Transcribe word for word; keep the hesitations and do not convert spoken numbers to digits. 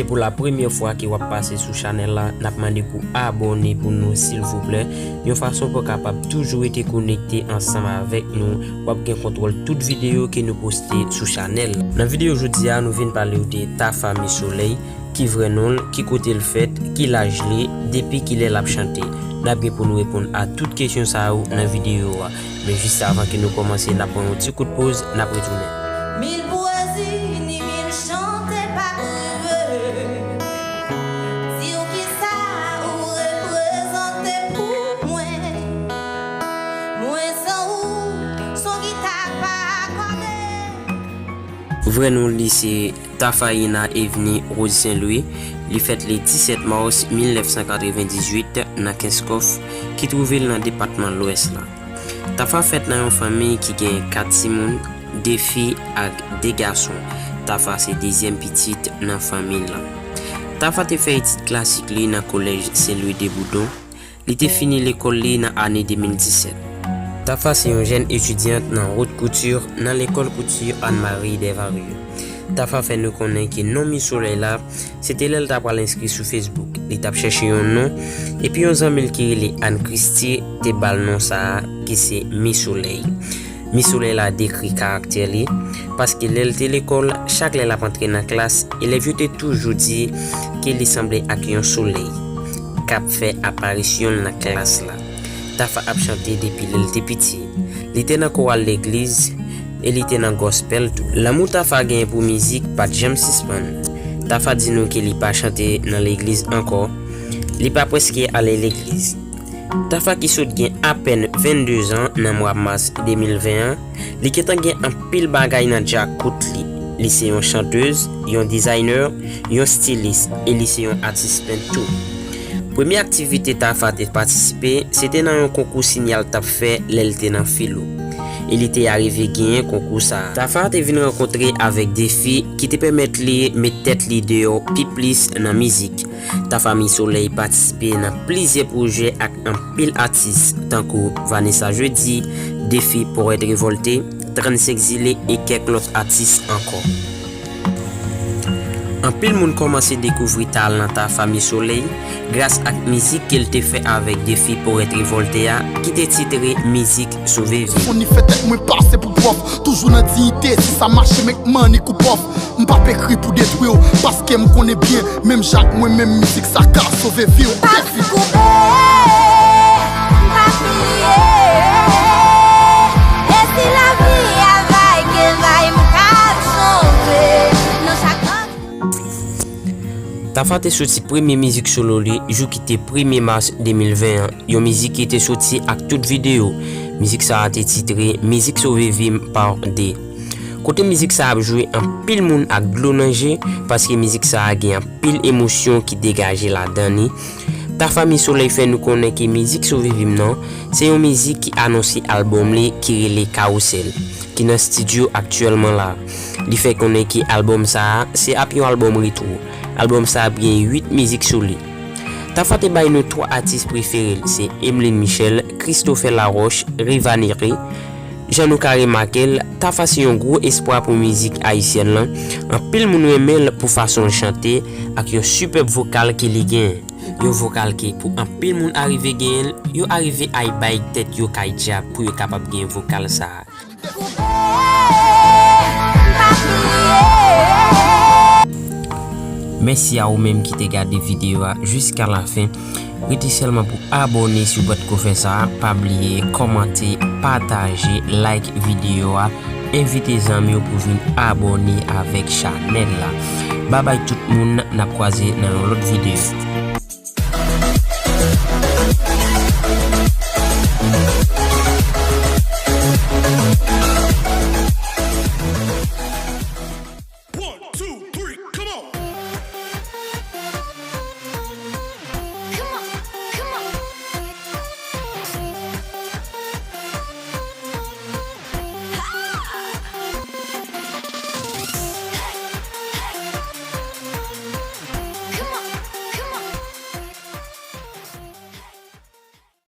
Pou la premyè fwa ke w ap pase sou chanèl la, n ap mande pou abòne pou nou silvouplè, yon fason pou w kapab toujou rete konekte ansanm avèk nou. W ap gen kontwòl tout videyo ke nou poste sou chanèl. Nan videyo jodi a, nou vin pale w de Tafa Mi Solèy, ki vrè non l, ki kote l fèt, ki laj li, depi kilè l ap chante. N ap gen pou nou reponn a tout kesyon sa yo nan videyo a. Men jis avan ke nou kòmanse, n ap pran yon ti kout poz, n ap retounen. Mil pwezi ni mil chante pa rive. Di w kisa ou reprezante pou mwen. Mwen san ou, son gita pa akòde. Vrè non li se Tafaïna Evnie Rose Saint Louis. Li fèt le disèt mas mil nèf san katrevendizuit nan Kenskòf, ki twouve l nan depatman Lwès la. Tafa fèt nan yon fanmi ki gen kat timoun, de fi ak de gason. Tafa se dezyèm pitit nan fanmi l lan. Tafa te fè etid klasik li nan kolèj Sen Lwi de Boudon. Li te fini lekòl li nan ane de mil disèt. Tafa se yon jèn etidyant nan haute couture nan lekòl kouti Anne Marie Desvarieux. Tafa fè nou konnen ke non Mi Solèy la, se te lè l ta pral enskri sou Facebook. Li t ap chèche yon non, epi yon zanmi l ki rele Anne Christie te ba l non sa a, ki se Mi Solèy. Mi Solèy la dekri karaktè li, paske lè l te lekòl, chak lè l ap antre nan klas, elèv yo te toujou di ke li sanble ak yon solèy k ap fè aparisyon l nan klas la. Tafa ap chante depi lè l te piti. Li te nan koral legliz e li te nan gospel tou. Lanmou Tafa genyen pou mizik pa t janm sispann. Tafa di nou ke li pa chante nan legliz ankò. Li pa prèske ale legliz. Tafa ki sot gen apèn vennde zan nan mwa mas de mil ven an, li gentan gen anpil bagay nan djakout li. Li se yon chantèz, yon dizayner, yon stilis e li se yon atis pent tou. Premye aktivite Tafa te patisipe, se te nan yon konkou Sinyal t ap fè lè l te nan filo. E li te arive genyen konkou sa a. Tafa te vin rankontre avèk de fi ki te pèmèt li met tèt li deyò pi plis nan mizik. Tafa Mi Solèy patisipe nan plizyè pwojè ak anpil atis, tankou Vanessa Jeudi, Défi Poète Révolté, trannsenk Zile e kèk lòt atis ankò. Anpil moun kòmanse dekouvri talan Tafa Mi Solèy gras ak mizik ke l te fè avèk Défi Poète Révolté a, ki te titre Mizik Sove Vi. Fò ni fè tèt mwen pase pou pwòf, toujou nan diyite, si sa mache menm mannik ou pòf. M p ap ekri pou detwi w, paske m konnen byen, menm jan ak mwen menm, mizik sa ka sove vi w. Pap koupe, m pap bliye. E si lavi a vay ke vay, m ka sove nan chak lòt. Tafa te soti premye mizik solo li jou ki te premye mas de mil ven an, yon mizik ki te soti ak tout videyo. Mizik sa a te titre Mizik Sove Vi M Part de. Kote mizik sa ap jwe, anpil moun ak dlo nan je, paske mizik sa a gen anpil emosyon ki degaje ladan li. Tafa Mi Solèy fè nou konnen ke mizik Sove Vi M nan, se yon mizik ki anonse albòm li ki rele Carousel, ki nan estidyo aktyèlman la. Li fè konnen ke albòm sa a, se ap yon albòm retwo. Albòm sa a ap gen uit mizik sou li. Tafa te bay nou twa atis prefere l, se Emeline Michel, Christopher Laroche, Rivanire. Jan nou ka remake l, Tafa se yon gwo espwa pou mizik ayisyèn lan. Anpil moun renmen l pou fason l chante ak yon sipèb vokal ke li genyen. Yon vokal ke pou anpil moun arive genyen l, yo arive ay bay tèt yo kay dyab pou yo kapab gen vokal sa a. Mèsi a ou menm ki te gade videyo a jiska lafen. Rete sèlman pou abòne si w pa t ko fè sa. Pa bliye kòmante, pataje, like videyo a, envite zanmi w pou vin abòne avèk chanèl la. Babay tout moun, n ap kwaze nan yon lòt videyo.